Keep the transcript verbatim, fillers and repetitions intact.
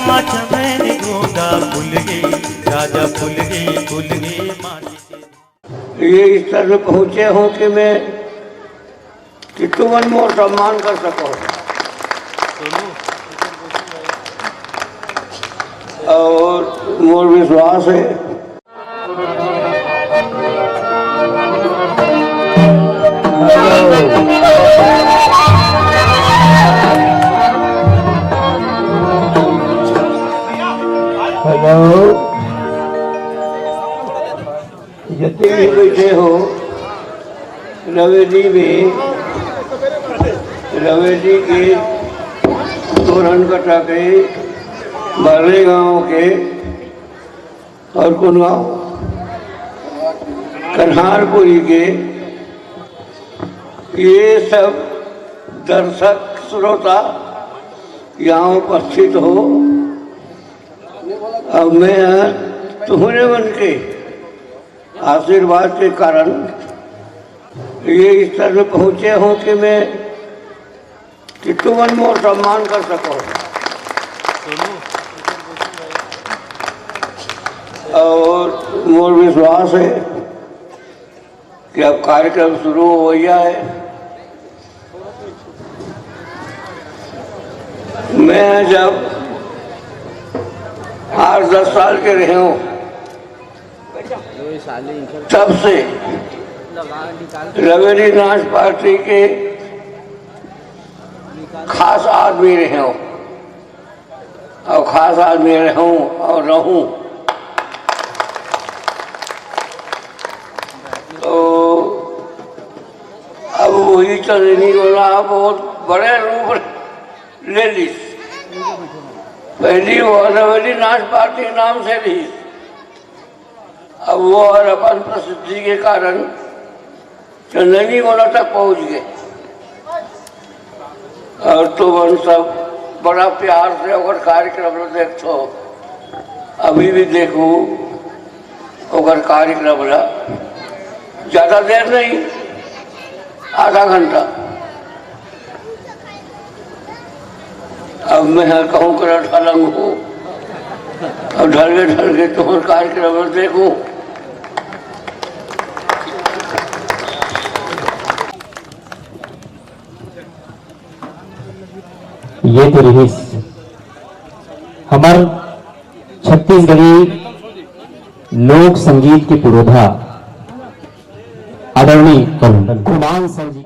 माचा मैंने गोंदा फूल गे, राजा फूल गे, फूल गे, माची के ये स्तर में पहुंचे हो कि मैं, कि तुमन मोर सम्मान कर सको। और मोर विश्वास है। हेलो, जितने भी बैठे हो रवेली में, रवेली के, तोरन कटा के, बरले गांव के, और कौन गांव, कन्हारपुरी के, ये सब दर्शक श्रोता यहाँ उपस्थित हो। अब मैं तुम्हरे मन के आशीर्वाद के कारण ये स्तर में पहुंचे हूं कि मैं, कि तुमन मोर सम्मान कर सको। और मोर विश्वास है कि अब कार्यक्रम शुरू हो गया है। मैं जब आठ दस साल के रहे हूं, तब से रवेली नाच पार्टी के खास आदमी रहे हूं, और खास आदमी रहूं और रहूं। तो अब वही चंदनी वाला बहुत बड़े रूप ले ली। पहली वो रवेली नाच पार्टी के नाम से रही, अब वो और अपन प्रसिद्धि के कारण चंदनी वाला तक पहुंच गए। और तुमन सब बड़ा प्यार से ओकर कार्यक्रम ला देखथो, अभी भी देखू ओकर कार्यक्रम ला। ज्यादा देर नहीं, आधा घंटा। अब मैं ह कहूँ करा ढलंग हूँ, अब ढलगे ढलगे तोहर कार्यक्रम ला देखू। ये तो रिहिस हमर छत्तीसगढ़ी लोक संगीत के पुरोधा आदरणीय गुमान सर जी।